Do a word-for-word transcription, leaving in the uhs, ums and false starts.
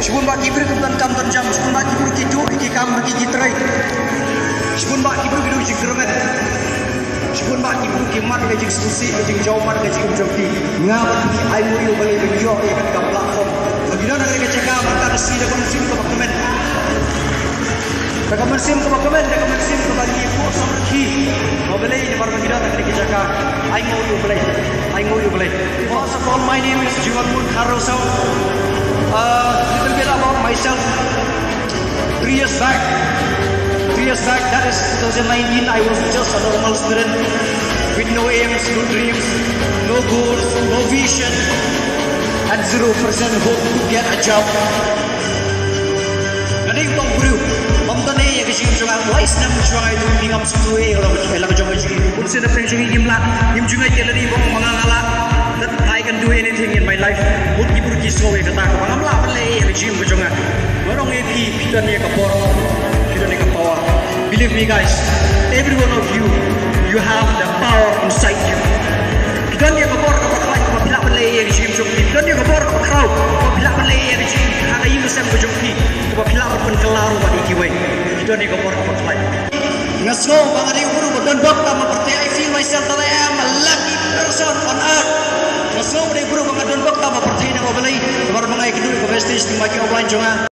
Shibun bah ki briew ki don kam don jam, shibun bah ki briew ki duh ki kam ki ki trei. Shibun bah ki briew ki duh jingkyrmen. Shibun bah ki briew ki mad ka jingsngewsih, ka jingjawmad, ka jingim jong ki. Nga bad phi ai nguh ïa U Blei ban ïoh ïa kata ka platform. Ba ngi don ha kane ka jaka mynta ka sngi da ka mynsiem kaba kmen. Da ka mynsiem kaba kmen, da ka mynsiem kaba ngi ïakob samrkhie. Ba U Blei namar ba ngi don ha kane ka jaka. Ai nguh ïa U Blei. Ai nguh ïa U Blei. First of all, my name is Jiwanmon Khardosaw. Uh, little bit about myself. Three years back, three years back, that is two thousand nineteen, I was just a normal student with no aims, no dreams, no goals, no vision, and zero percent hope to get a job. Nga dei u tong briew bym don ei ei ha ka jingim jong nga. Lai snem shuwa nga ïathuh ïa phi, ngam sngewthuh ei ei ha la ka jong ka jingim. Bun sien na pdeng jong ngi kim lah, kim ju ngeit ïa lade ba ma nga nga lah, that I can do anything in my life. Bun ki briew ki sngew ïa kata, kaba ngam lah ban leh ei ei ha ka jingim ka jong nga. Nga ong ïa phi, phi don ïa ka bor, phi don ïa ka power. Believe me guys, every one of you, you have the power inside you. Phi don ïa ka bor kaba khlaiñ kaba phi lah ban leh ei ei ha ka jingim jong phi. Phi don ïa ka bor kaba khraw kaba phi lah ban leh ei ei ha ka jingim, ha ka ïing ka sem ka jong phi, kaba phi lah ban pynkylla ruh bad ïa kiwei. Phi don ïa ka bor kaba khlaiñ. Nga sngew ba nga dei u briew ba don bok tam ha pyrthei. I feel myself that I am a lucky person on earth. Nga sngew ba dei u briew ba nga don bok tam ha pyrthei na U Blei. Namar ba nga ïakynduh ïa ka vestige na ki upline jong nga.